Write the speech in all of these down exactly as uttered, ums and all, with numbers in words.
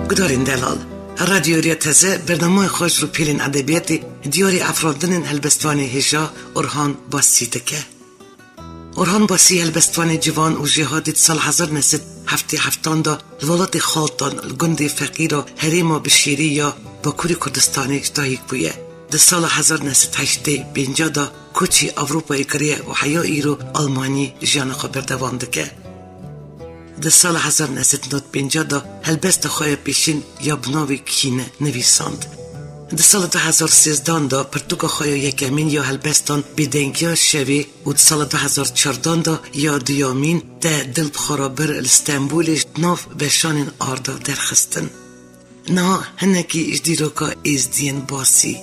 Gudarên delal, Radyo Riya Teze, bernameya xwe ji rûpêlên edebiyatê diyarî afirandinên helbestvanê hêja Orhan Basî dike. Orhan Basî helbestvanê ciwan û jêhatî di sala hezar neh sed heftê heftan de li welatê Xaltan, li gundê Feqîra herêma Bişêrî ya Bakurê Kurdistanê ji dayik bûye. Di sala hezar neh sed heştê pênc de koçî Ewropayê kiriye û heya îro Almanyê jiyana xwe berdewam dike. Di sala hezar neh sed nod pêncî de helbesta xwe ya pêşîn ya bi navê Kîne nivîsand. Di sala du hezar sêzdan de pirtûka xwe ya yekemîn ya helbestan Bêdengiya Şevê û di sala du hezar çardan de ya duyamîn Te Dil Bi Xwe Re Bir li Stenbolê ji nav weşanên arda derxistin. Niha hinekî ji dîroka Êzdiyên Basî.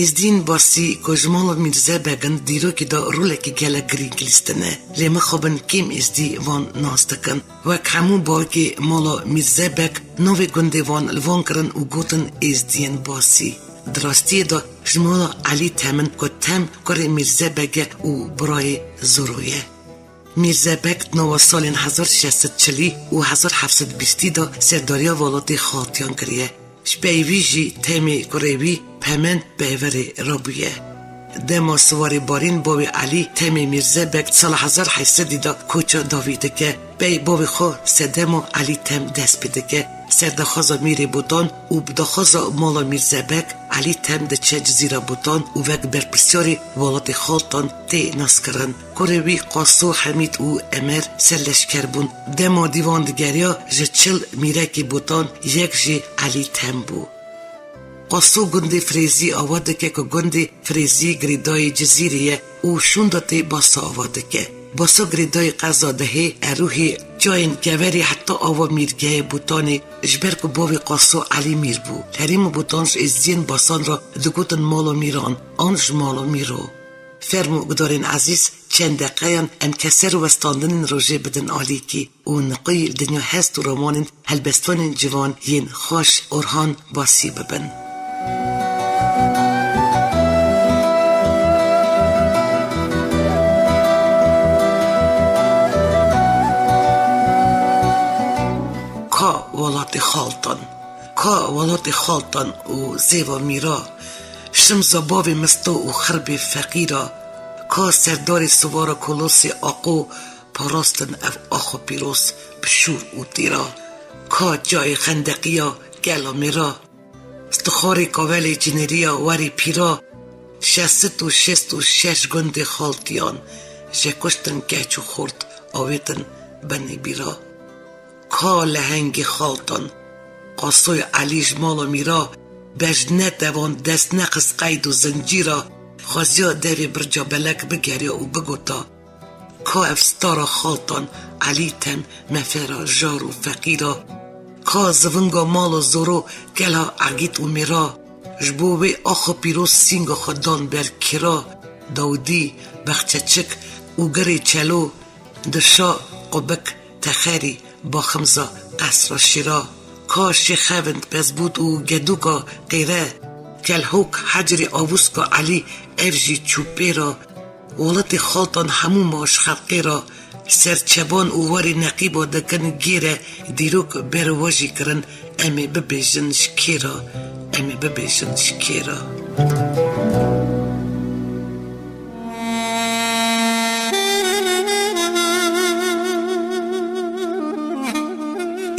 Êzdiyên Basî ku ji mala Mîrze Beg in, dîrokê de rolekî gelek girîng lîstine. Lê mixabin kêm Êzdî van nas dikin. Wek hemû bawkê mala Mîrze Beg navê gundê van li van kirin û gotin Êzdiyên Basî. Di rastiyê de ji mala Elî Tem in ku Tem kurê Mîrze Beg e û birayê Zoro ye. Mîrze Beg di nava salên hezar şeş sed çilî û hezar heft sed bîstî de serdariya welatê Xaltiyan kiriye. Ji pey wî jî Temê kurê wî Pemen peyverê rabûye. Dema Siwarê Barîn bavê Elî Temê Mîrze Beg di sala hezar heyt sedî de koça dawî dike. Pey bavê xwe sedema Elî Tem dest pê dike. Ser daxwaza Mîrê Botan û bi daxwaza mala Mîrze Beg, Elî Tem diçe Cizîra Botan û wek berpirsyarê welatê Xaltan tê naskirin. Kurê wî Qaso, Hemîd û Emer serleşker bûn. Dema dîvan digeriya, ji çil mîrekî Botan yek jî Elî Tem bû. Qaso gundê Firêzî ava dike ku gundê Firêzî girêdayî Cizîrê ye û şûnda tê basa ava dike. Basa girêdayî qeza Dihê, Erûhê, çiyayên Keverê heta ava Mîrgehê Botanê, ji ber ku bavê Qaso Elî Mîr bû. Herêma Botan ji Êzdiyên Basan re digotin mala Mîran an ji mala Mîro. Fermo gudarên ezîz, çend deqeyan em keser û westandinên rojê bidin alîkî û niqoyî li dinya hest û romanên helbestvanên ciwan yên xweş Orhan Basî bibin. Ka welatê Xaltan, ka welatê Xaltan û zêva Mîra, şimza bavê Misto û xirbê Feqîra, ka serdarê Sivara Kolosê Aqo, parastin ev axa pîroz bi şûr û tîra. Ka çiyayê Xendeqiya gela mêra, stixarê Kavelê Cinêriya werî pîra, şeş sed û şêst û şeş gundê Xaltiyan, ji kuştin keç û xort avêtin benê bîra. Ka lehengê Xaltan, Qasoyê Elî ji mala Mîra, bej netevan dest nexist qeyd û zincîra, xwaziya devê Birca Belek bigeriya û bigota, Ka ev stara Xaltan, Elî Tem, mefera jar û feqîra, ka zivinga mala Zoro, kelha Egîd û Mêra, ji bo wê axa pîroz sînga xwe dan ber kira, Dawidî, Bexçeçik û Girê Çelo, Dirşa, Qubik, Texerî, Baximza, Qesra Şîra, ka Şêxevind, Bezbûd û Gedûka Qêre, Kelhok, Hecrê Avûska Elî, ev jî çû pê re. Welatê Xaltan hemû ma ji xelqê re, ser çeban û warê neqîba dikin gêre, dîrok ber we jî kirin, em ê bibêjin ji kê re, em ê bibêjin ji kê re.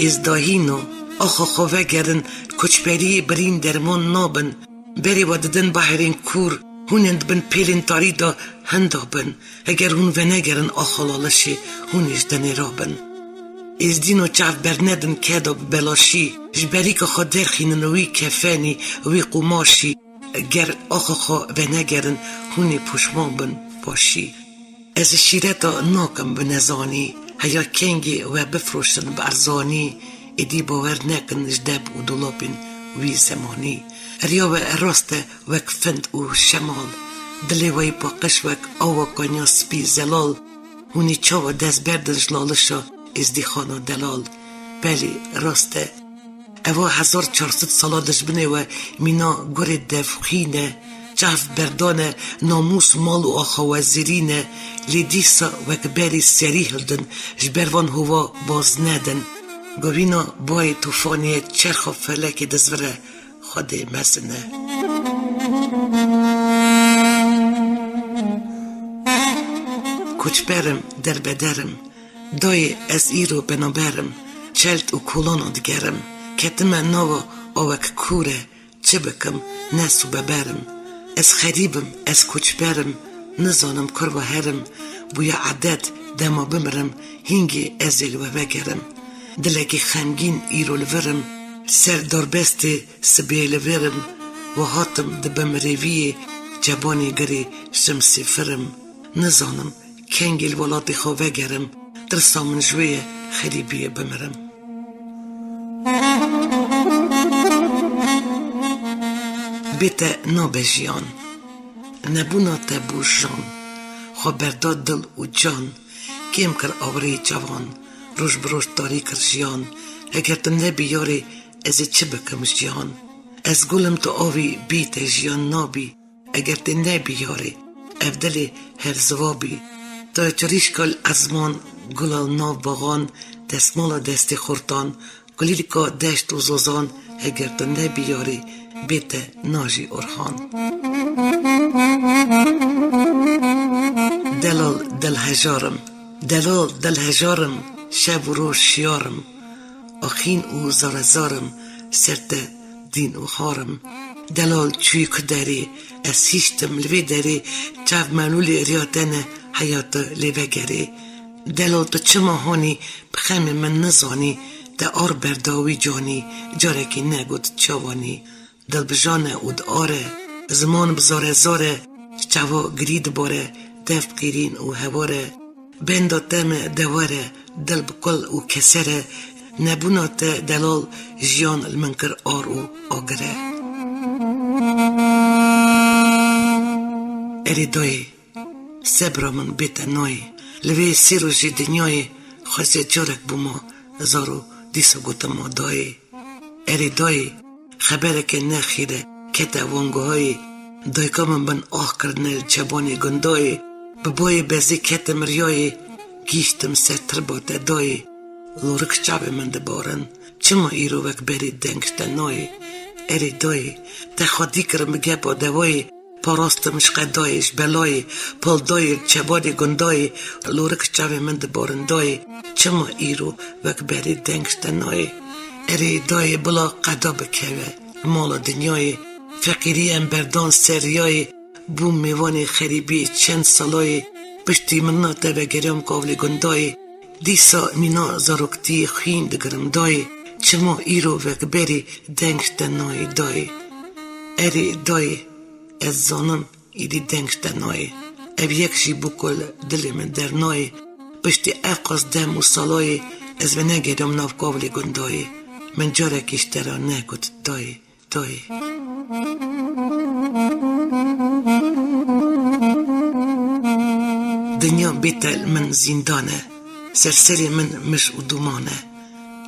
Êzdahîno, axa xwe vegerin, koçberiyê birîn derman nabin. Berê we didin baherên kûr, hûn ên di bin pêlên tarî de hinda bin. Heger hûn venegerin axa Lalişê, hûn ê ji denê rabin. Êzdîno çav bernedin keda bi belaşî, ji berîka xwe derxînin wî kefenî, wî qumaşî. Ger axa xwe venegerin, hûn ê poşman bin paşî. Ez ji şîreta nakim bi nezanî, heya kengê we bifroşin bi erzanî, êdî bawer nekin ji deb û dolapên wî zemanî. Riya we rast e wek find û şemal, dilê we yê paqij wek awa kanya spî zelal, hûn ê çawa dest berdin ji Lalişa êzdîxana delal. Belê, rast e. Eva hezar çar sed sala dijminê we mîna gurê devxîn e, çav berdane, namûs, mal û axa we zêrîn e, lê dîsa wek berî serî hildin, ji ber van hova baz nedin. Govîna bayê tufanê ye, çerxa felekê dizvire, Xwedê mezin e. Koçber im, derbeder im, dayê ez îro penaber im, çelt û kolana digerim, ketime nava awek kûr e, çi bikim, ne sûbeber im. Ez xerîb im, ez koçber im, nizanim kurva herim, bûye edet, dema bimirim, hingê ez ê li we vegerim. Dilekî xemgîn îro li vir im, ser darbestê sibê li vir im, we hatim di bimirêviyê, çebanê girê şim sêfir im. Nizanim kengî li welatê xwe vegerim, tirsa min ji wê ye xerîbiyê bimirim. Bê te nabe jiyan. Nebûna te bû jan. Xwe berda dil û can. Kêm kir awirê çavan. Roj bi roj tarî kir jiyan. Heger tu nebî yarê, ez ê çi bikim jiyan? Ez gul im, tu avî, bî te jiyan nabî. Eger tê nebî yarê, ev dilê her ziva bî. Tu çirîşka li ezman, gula li nav baxan, destmala destê xurtan, kulîlka deşt û zozan, heger tu nebî yarê, bê te najî Orhan. Delal, dilhejar im, delal, dilhejar im, şev û roj şiyar im. Axîn û zarezar im, ser te dîn û har im. Delal çûyî ku derê, ez hiştim li vê derê, çav melûlê riya te ne, heya tu lê vegerê. Delal tu çima hanî, bi xemê min nizanî, te ar berda wî canî, carekî negot çawanî. Dil bi jan e û di ar e, ziman bi zarezar e, çava girî dibare, dev qîrîn û hewar e. Benda te me dewar e, dil bi kul û keser e, nebûna te delal jiyan li min kir ar û agir e. Erê dayê, sebra min bê te nayê, li vê sê rojê dinyayê xwezê carek bûma zaro, dîsa gotima dayê. Erê dayê, xebereke nexîr e, kete wangihayê. Dayika min bin ax kirine li çebanê gundayê. Bi boyê bezê ketim riyayê, gihîştim ser tirba te dayê. Lorik çavê min dibarin, çima îro wek berî deng ji te nayê? Erê dayê, te xwedî kirin bi gepa dewayê, parastim ji qedayê, ji belayê, pal dayê, çebanê gundayê, lorik çavê min dibarin dayê, çima îro wek berê deng ji te nayê? Erê dayê, bila qeda bikeve li mala dinyayê, feqîrî em berdan ser riyayê, bûm mêvanê xerîbiyê çend salayê, piştî min na te vegeriyam kavlê gundayê, dîsa mîna zaroktiyê xwîn digirim dayê, çima îro wek berê deng ji te nayê dayê? Erê dayê, ez zanim, îdî deng ji te nayê. Ev yek jî bû ku li dilê min dernayê. Piştî ev qas dem û salayê ez venegeriyam nav kavlê gundayê. Min carekî ji te re negot dayê, dayê. Dinya bê te li min zîndan e. Ser serê min mij û duman e.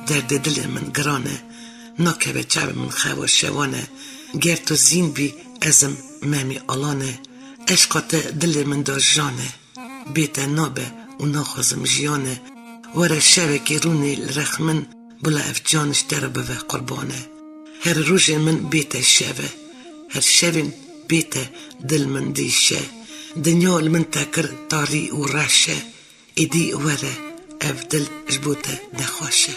Derdê dilê min giran e. Nakeve çavê min xewa şewan e. Ger tu zîn bî, ez im Memî Alan e. Eşqa te dilê min de jan e. Bê te nabe û naxwazim jiyan e. Were şevekê rûnê li rex min, bila ev can ji te re bibe qurban e. Her rojê min bê te şev e. Her şevên bê te dil min dîşe. Dinya li min te kir tarî û reş e. Êdî were, ev dil ji bo te nexweş e.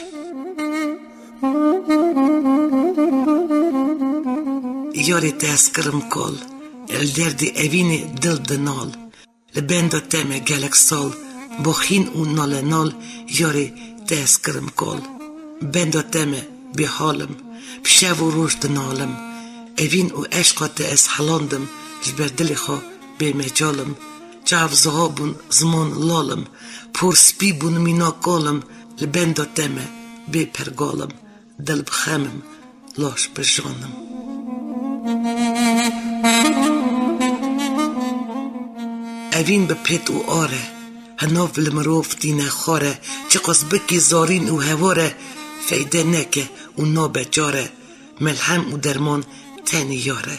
yarê te ez kirim kal. Li derdê evînê dil dinal. Li benda te me gelek sal, boxîn û nalenal, yarê te ez kirim kal. Benda te me bêhal im, bi şev û roj dinalim. Evîn û eşqa te ez helandim, ji ber dilê xwe bêmecal im. Çav ziha bûn, ziman lal im, por spî bûn, mîna kal im, li benda te me bê pergal im. Dil bi xem im, laş bi jan im. Evîn bi pêt û ar e, hinav li mirov tîne xwar e, çiqas bikî zarîn û hewar e, feyde neke û nabe çare, melhem û derman tenê yar e.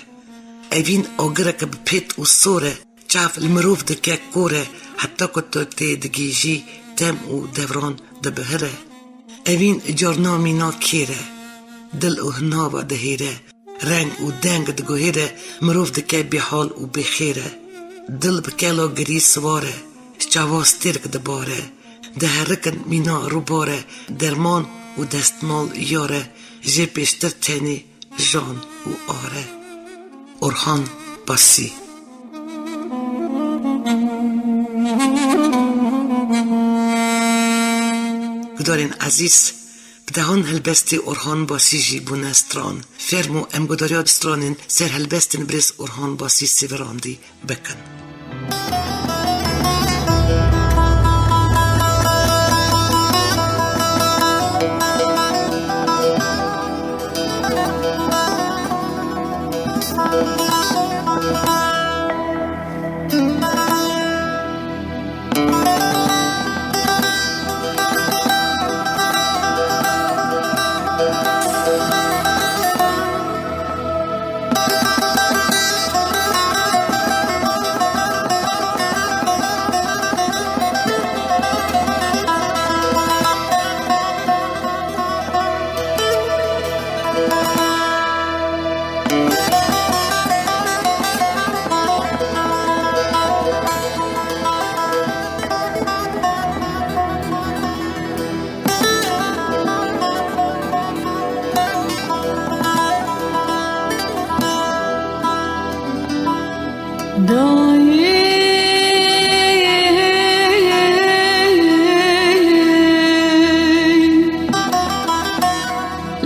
Evîn agireke bi pêt û sor e, çav li mirov dike kor e, heta ku tu tê digihîjî dem û devran dibihire. Evîn carna mîna kêr e, dil û hinava dihêre, reng û deng diguhêre, mirov dike bêhal û bêxêr e. Dil bi kela girî siwar e, çawa stêrk dibare, diherikin mîna rûbar e, derman û destmal yar e, jê pêştir tenê jan û ar e. Orhan Basî. Gudarên ezîz, bi dehan helbestê Orhan Basî jî bûne stran. Fermo em gudariya stranên ser helbestên birêz Orhan Basî Sêvirandî bikin.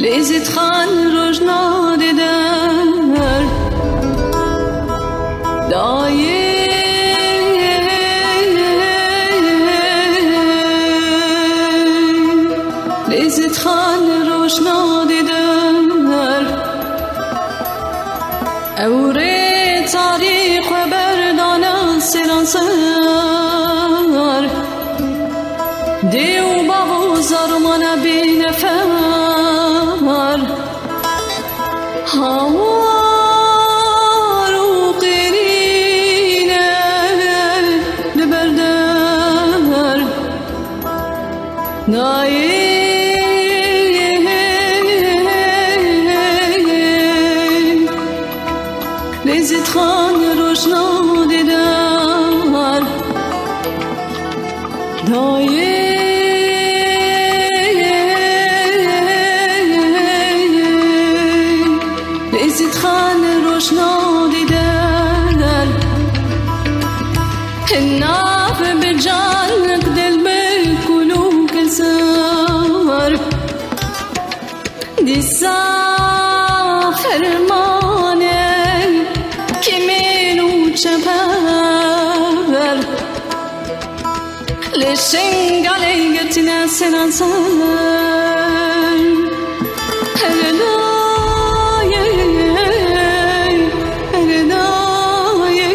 Lêzîdxan rojna dê der dayê. Lêzîdxan rojna dê der ew rê tarî xwe berdane sêran ser. Dê û bav û zarmana bênefer, hawar û qêrîne li ber der nayê. Lêzîdxan rojna dê der dayê. Lêzîdxan rojna dê der nav bi canik dil bi kulû kesar. Dîsa fermanê kîmîn û çeper li Şengalê girtine sêran ser. Her dayê, her dayê.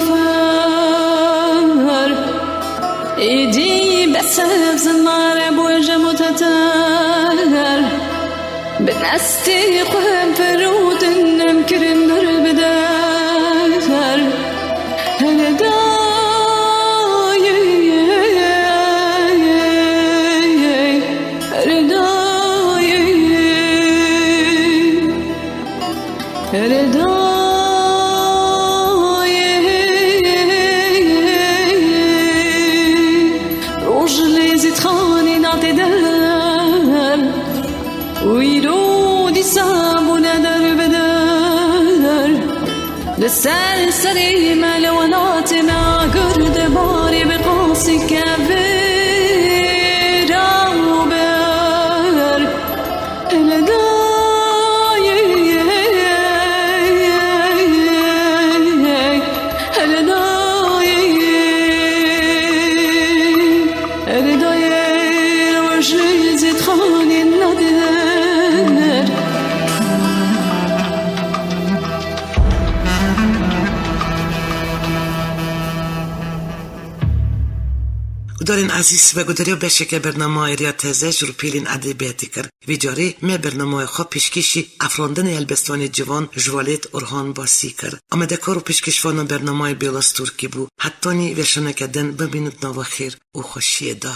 Fer, êdî besevzin mare bu jem û teter. Bi destê xwe firotin em kirin ber bi der. Hele dayê, hele dayê. Hele dayê, roj lê zîtxanî nate der. Û îro dîsa bûne der bi der. Li ser serê me, li welatê me, agir dibarê bi qasî kevê raber. Hele dayê, hele dayê, hele dayê, rojê zîtxanê nader. Gudarên ezîz, veguhdarê û beşeke bernameyê Riya Teze ji rûpîlên edebiyatê kir. Vê carê me bernameyê xwe pêşkêşî afirandinê helbestanê ciwan Juvalêt Orhan Basî kir. Amadekar û pêşkêşvana bernameyê Bêla Stûrkî bû. Hetanî weşaneke din bimînin di nava xêr û xweşiyê de.